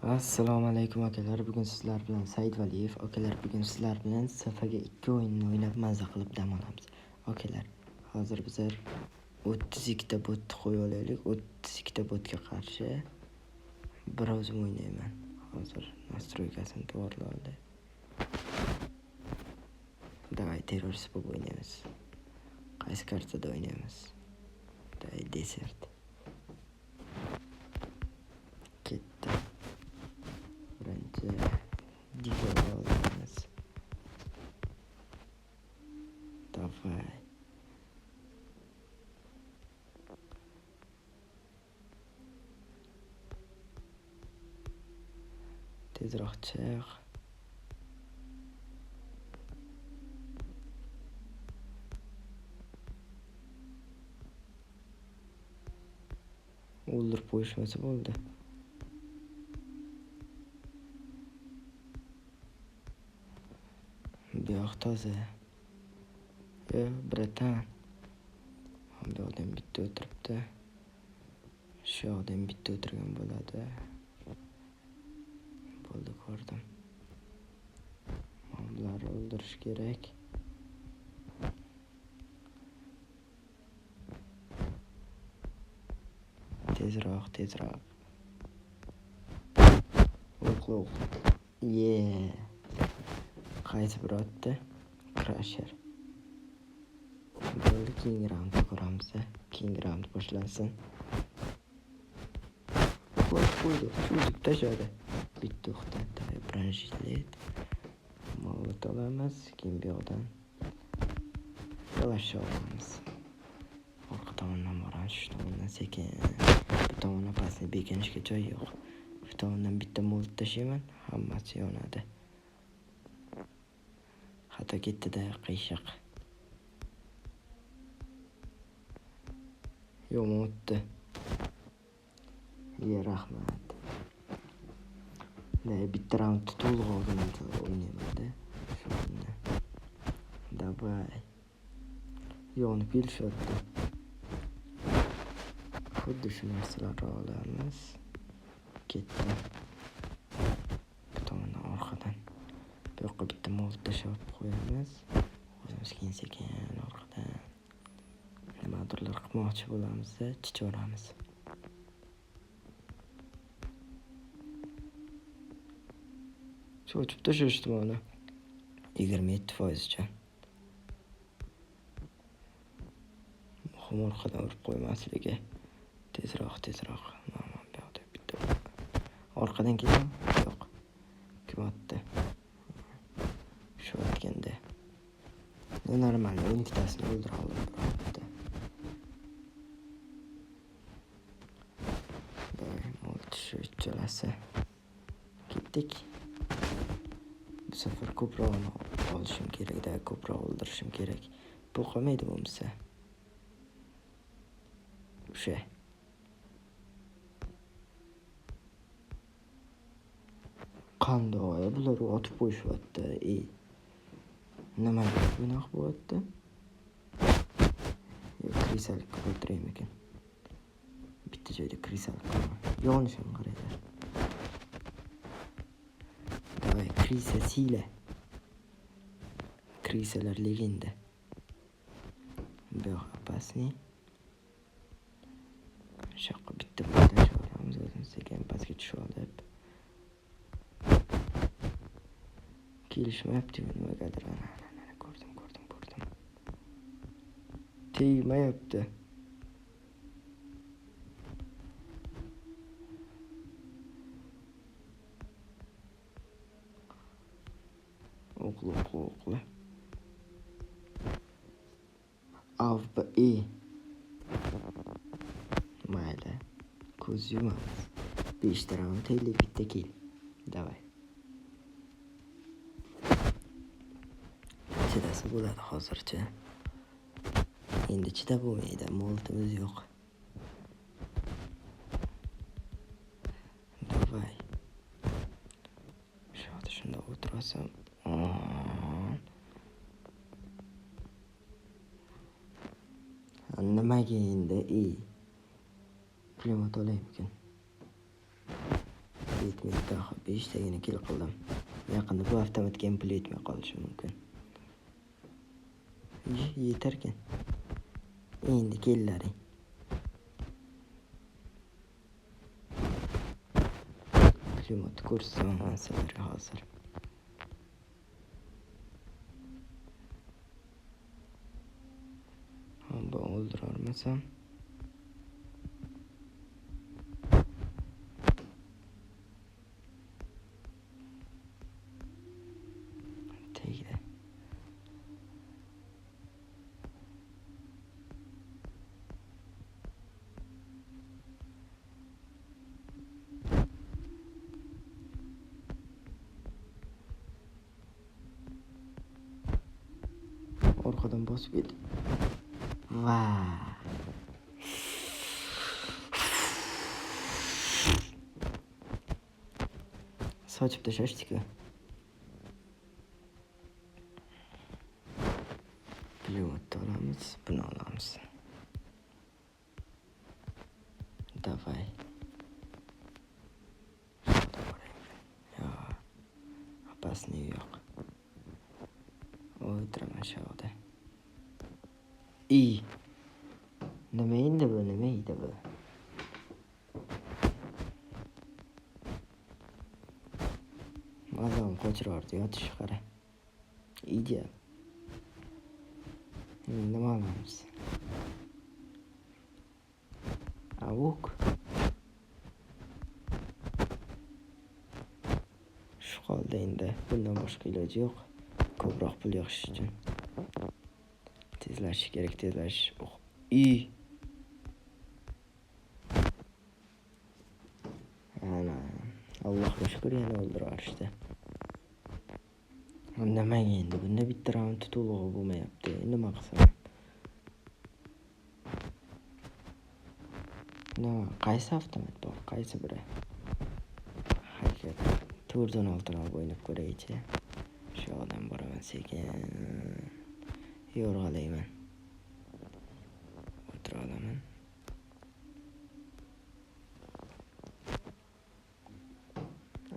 Assalomu alaykum akalar. Bugun sizlar bilan Said Valiyev. Akalar, bugun sizlar bilan SFG 2 o'yinini o'ynab maza qilib dam olamiz. Akalar, hozir bizlar 32 ta botni qo'yib olaylik. 32 ta botga qarshi bir o'zim o'ynayman. Hozir настройкасini to'g'irlab olay. Давай terrorist bo'lib o'ynaymiz. Qaysi kartada o'ynaymiz? Давай desert. Ketdi. Birinchi Digo olamiz. Давай. Tezroq chiq. O'ldirib qo'yishmasa bo'ldi. Bu yoq toza. Yo, bratan. Bu yoqda ham bitta o'tiribdi. Shu yoqda ham bitta o'tirgan bo'ladi. Bo'ldi, ko'rdim. Mana bularni o'ldirish kerak. Tezroq, tezroq. O'qla, o'qla. Yeah. Qaysi biri otdi? Crusher. Bo'ldi, keyingi raundda ko'ramiz. Keyingi raund boshlansin. Qo'yib qo'ydi, cho'zib tashladi. Bitta o'qda бронежилет. Molot olamiz, keyin bu yoqdan kalash olamiz. Orqa tomondan boramiz, shu tomondan sekin. Bu tomondan pastga bekinishga joy yo'q. Bu tomondan bitta molot tashlayman, hammasi yonadi. Xato ketdi-da, qiyshiq. Yo'q, o'tdi. Ye, rahmat. Bitta raundni to'liq olgunimcha o'ynayman-da. Shu o'yinni. Давай. Yonib kelishyapti. Xuddi shu narsalarni olamiz. Ketdi. Bu tomondan orqadan. Bu yoqqa bitta molot tashlab qo'yamiz. O'zimiz keyin sekin orqadan nimadirlar qilmoqchi bo'lamiz-da, chichaveramiz. Cho'chib tashlashdi mana. 27%cha. Muhim orqadan urib qo'ymasligi. Tezroq, tezroq. Mana bu yoqda bitta. Orqadan keldimi? Yo'q. Kim otdi? Shu otganda. Normal, 12tasini o'ldira oldim bitta. Doim shu uchalasi. Ketdik. Bu safar ko'prog'ini olishim kerak-da, ko'proq o'ldirishim kerak. Bu qolmaydi bo'lmasa. O'sha. Qanday bular otib qo'yishyapti? Ey. Nimaga bunaqa bo'lyapti? Yo'q, krisalik qilib o'tiraymikin? Bitta joyda krisalik qilaman. Yonishini qaranglar. Давай, krisa sila. Krisalar legenda. Bu yoq опасный. Shu yoqqa bitta tashlab olamiz o'zimiz sekin pastga tushib olib. Kelishmayapti nimagadir. Ana, ana, ko'rdim, ko'rdim, ko'rdim. Tegmayapti. O'qla, o'qla, o'qla. AVP E. Mayli. Ko'z yumamiz. 5 ta raund 51 ta kill. Давай. Chidasa bo'ladi hozircha. Endi chidab bo'lmaydi, molotimiz yo'q. Давай. Shu yoqda shundoq o'tirasam. Nimaga endi? Ey. Pulemyot olaymikin? Yetmaydi, 5 tagina kill qildim. Yaqinda bu avtomatga ham pul yetmay qolishi mumkin. Yetarkan. Endi kellaring. Pulemyotni ko'rsataman sizlarga hozir. Bu o'ldira olmasam. Tegdi. Orqadan bosib ketdi. Va. Sochib tashlashdi-ku. Pulemyotni olamiz, buni olamiz. Davay. Yo. Opasni yo'q. O'tiraman shu yoqda. Nima endi bu, nima edi bu? Mazam qochirardi, yotish qara. Ideal. Nima olamiz? Avuk. Shu qoldi endi. Bundan boshqa iloji yo'q. Ko'proq pul yig'ish uchun. Tezlashish kerak, tezlashish. Ana, Allohga shukr, yana o'ldirishdi. Nimaga endi bunda bitta raund to'lig'i bo'lmayapti. Nima qilsam? Nima, qaysi avtomat bor? Qaysi biri? Harakat. 4.16 olib o'ynab ko'raychi. Shu yoqdan boraman sekin. Yo'rg'alayman. O'tira olaman.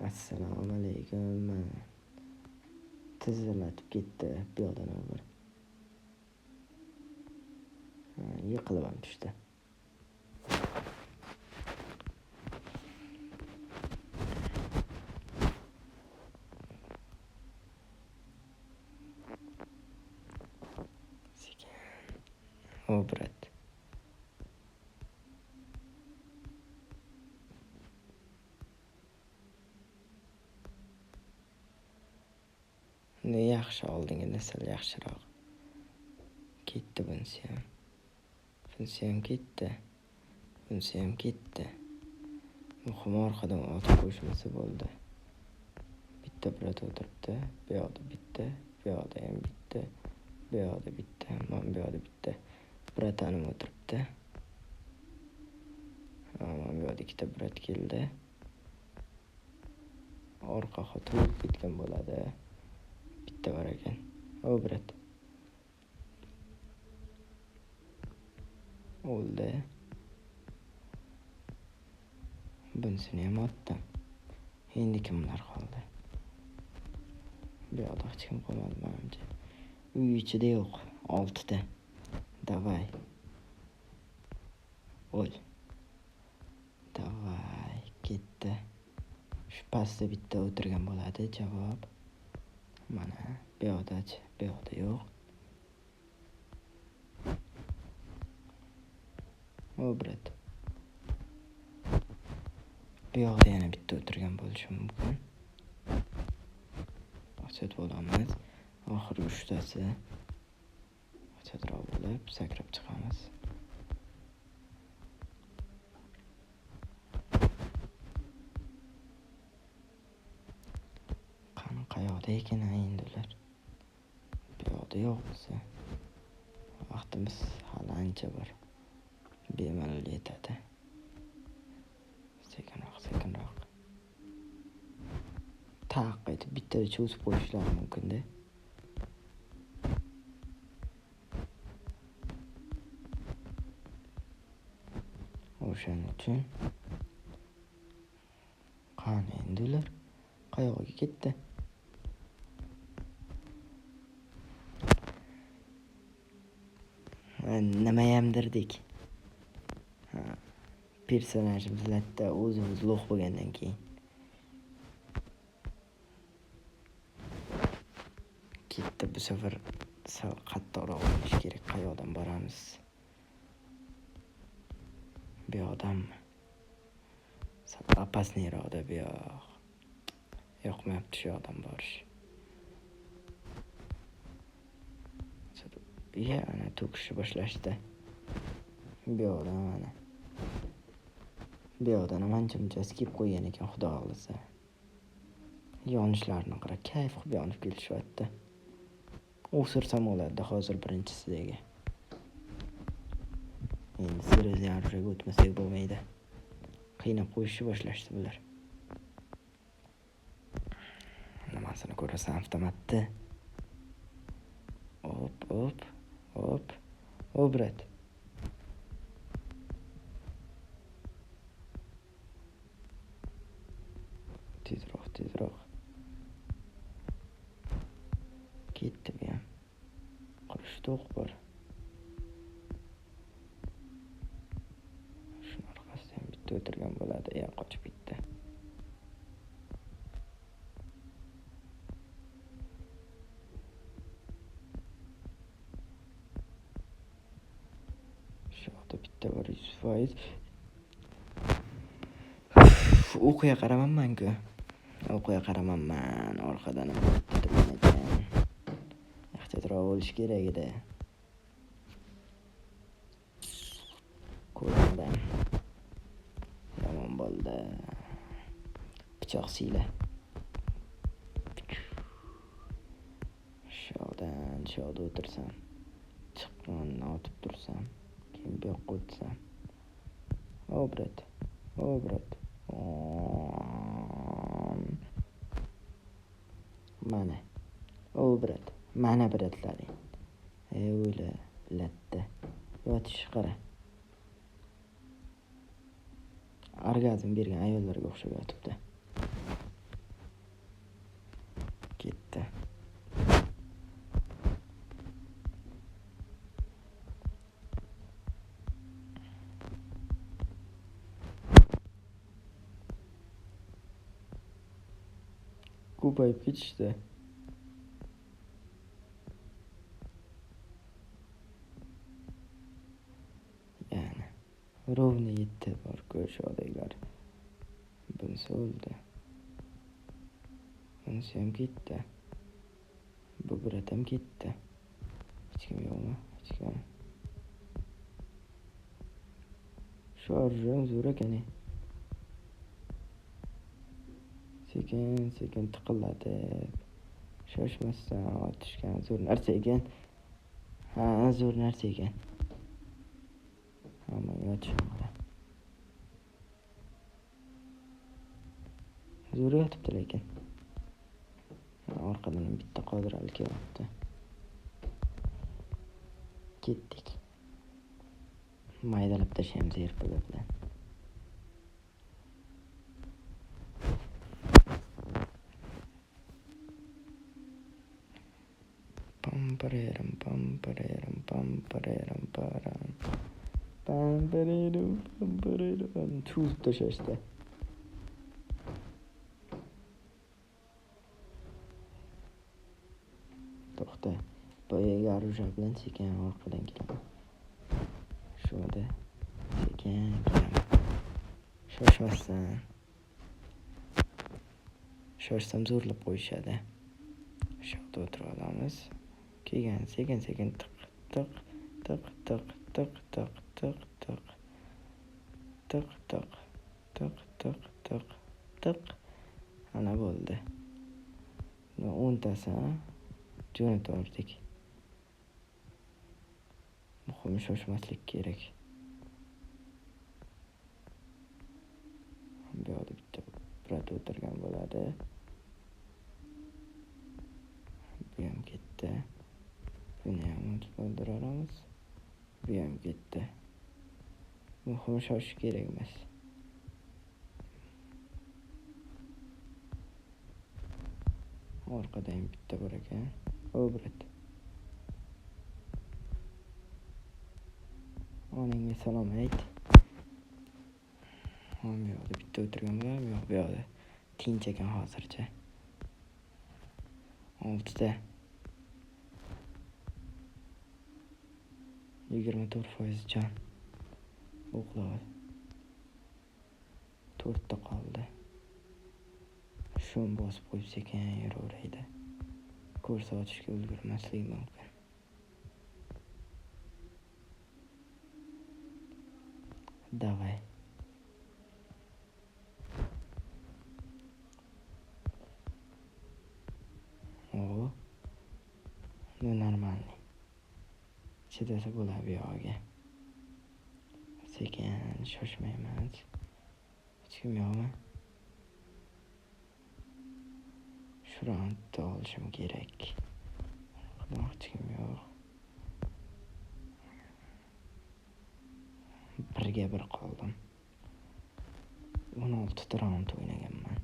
Assalomu alaykum. Tizillatib ketdi bu yoqdan bir. Yiqilib ham tushdi. Sekin. O, brat. Ne yaxshi, oldingidan sal yaxshiroq. Ketdi bunisi ham. Bunisi ham ketdi. Bunisi ham ketdi. Muhimi orqadan otib qo'yishmasa bo'ldi. Bitta brat o'tiribdi. Bu yoqda bitta, bu yoqda ham bitta, bu yoqda bitta, mana bu yoqda bitta. Bratanim o'tiribdi. Mana bu yoqda ikkita brat keldi. Orqa to'lib ketgan bo'ladi. Bitta bor ekan. O, brat. O'ldi. Bunisini ham otdim. Endi kimlar qoldi? Bu yoqda hech kim qolmadi menimcha. Uy ichida yo'q. 6 ta. Davay. O'l. Davay, ketdi. Shu pastda bitta o'tirgan bo'ladi, javob. Mana bu yoqda-chi, bu yoqda yo'q. O, brat. Bu yoqda yana bitta o'tirgan bo'lishi mumkin. Ochib olamiz. Oxirgi 3tasi. Ochadroq bo'lib sakrab chiqamiz. Qani qayoqda ekan endi ular? Bu yoqda yo'q bo'lsa. Vaqtimiz hali ancha bor. Bemalol yetadi. Sekinroq, sekinroq. Taq etib bittada cho'zib qo'yishlari mumkin-da. O'shaning uchun Qani endi ular? Qayoqqa ketdi? Nimayamdirdik. Personajimiz latta o'zimiz lo'q bo'lgandan keyin. Ketdi, bu safar sal qattiqroq o'ynash kerak. Qayoqdan boramiz? Bu yoqdanmi? Sal opasniyroqda bu yoq. Yoqmayapti shu yoqdan borish. Ya, ana to'kishni boshlashdi. Bu yoqdan mana. Bu yoqdan ham ancha-munchasi kelib qo'ygan ekan, xudo xohlasa. Yonishlarini qara, kayf qilib yonib kelishyapti. O'sirsam bo'ladi hozir birinchisidagi. Endi seriozni arushaga o'tmasak bo'lmaydi. Qiynab qo'yishni boshlashdi bular. Nimasini ko'rasan avtomatni? Hop, hop, hop. O, brat. Tezroq, tezroq. Ketdi bu ham. Qurishda o'q bor. Shuni orqasida ham bitta o'tirgan bo'ladi. Ya, qochib ketdi. Shu yoqda bitta bor, 100%. O'qiga qaramanman-ku. O'qiga qaramanman. Orqadan ham bitta turgan ekan. Ehtiyotroq bo'lish kerak edi. Ko'rmadim. Yomon bo'ldi. Pichoq siyla. Shu yoqdan, shu yoqda o'tirsam, chiqqanini otib tursam, keyin bu yoqqa o'tsam. O, brat. O, brat. Mana. O, brat. Mana bratlaring. Ey, o'la, latta. Yotish qara. Orgazm bergan ayollarga o'xshab yotibdi. Ketdi. Ko'payib ketishdi. Yani ровно 7 bor ko'rishodilar. Bunisi o'ldi. Bunisi ham ketdi. Bu brat ham ketdi. Hech kim yo'qmi? Hech kim. Shu orjam zo'r ekan. Sekin sekin tiqillatib, shoshmasdan otishgan zo'r narsa ekan. Ha, zo'r narsa ekan. Hamma yotishgan. Zo'r yotibdi lekin. Orqadan bitta Qodirali kelyapti. Ketdik. Maydalab tashlaymiz RPG bilan. Pam pareram pam pareram pam pareram param. Pam pareram pam pareram. Cho'zib tashlashdi. To'xta. Boyagi orujak bilan sekin orqadan kelaman. Shu yerda sekin kelaman. Shoshmasdan. Shoshsam zo'rlab qo'yishadi. Shu yoqda o'tirib olamiz. Keyin sekin sekin tiq tiq tiq tiq tiq tiq tiq tiq tiq tiq tiq tiq tiq tiq. Ana bo'ldi. 10tasi jo'natib. Muhimi shoshmaslik kerak. Bu yoqda bitta brat o'tirgan bo'ladi. Bu ham ketdi. Buni ham o'ldiramiz. Bu ham ketdi. Muhimi shoshish kerak emas. Orqada ham bitta bor ekan. O, brat. Onangga salom ayt. Bu yoqda bitta o'tirgan bo'lar, bu yoq bu yoqda. Tinch ekan hozircha. 6ta. 24% jon. O'qlab. 4 ta qoldi. Shuni bosib qo'yib sekin yuraveraydi. Ko'rsatishga ulgurmasligi mumkin. Давай. O. Ну, нормальный. Chidasa bo'ladi bu yog'iga. Sekin shoshmaymiz. Hech kim yo'qmi? Shu raundni olishim kerak. Orqadan hech kim yo'q. 1ga 1 qoldim. 16 ta raund o'ynaganman.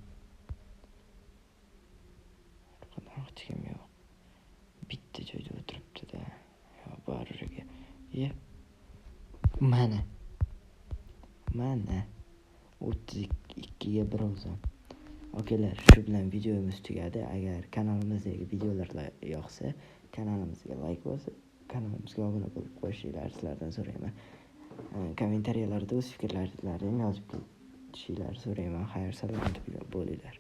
Orqadan hech kim yo'q. Bitta joyda o'tiribdi-da. Yo, baribir. Ye. Mana. Mana. 32ga 1 o'zim. Okalar, shu bilan videomiz tugadi. Agar kanalimizdagi videolar yoqsa, kanalimizga like bosib, kanalimizga obuna bo'lib qo'yishingizni sizlardan so'rayman. Kommentariyalarda o'z fikrlaringizni ham yozib ketishinglarni so'rayman. Xayr, salomat bo'linglar.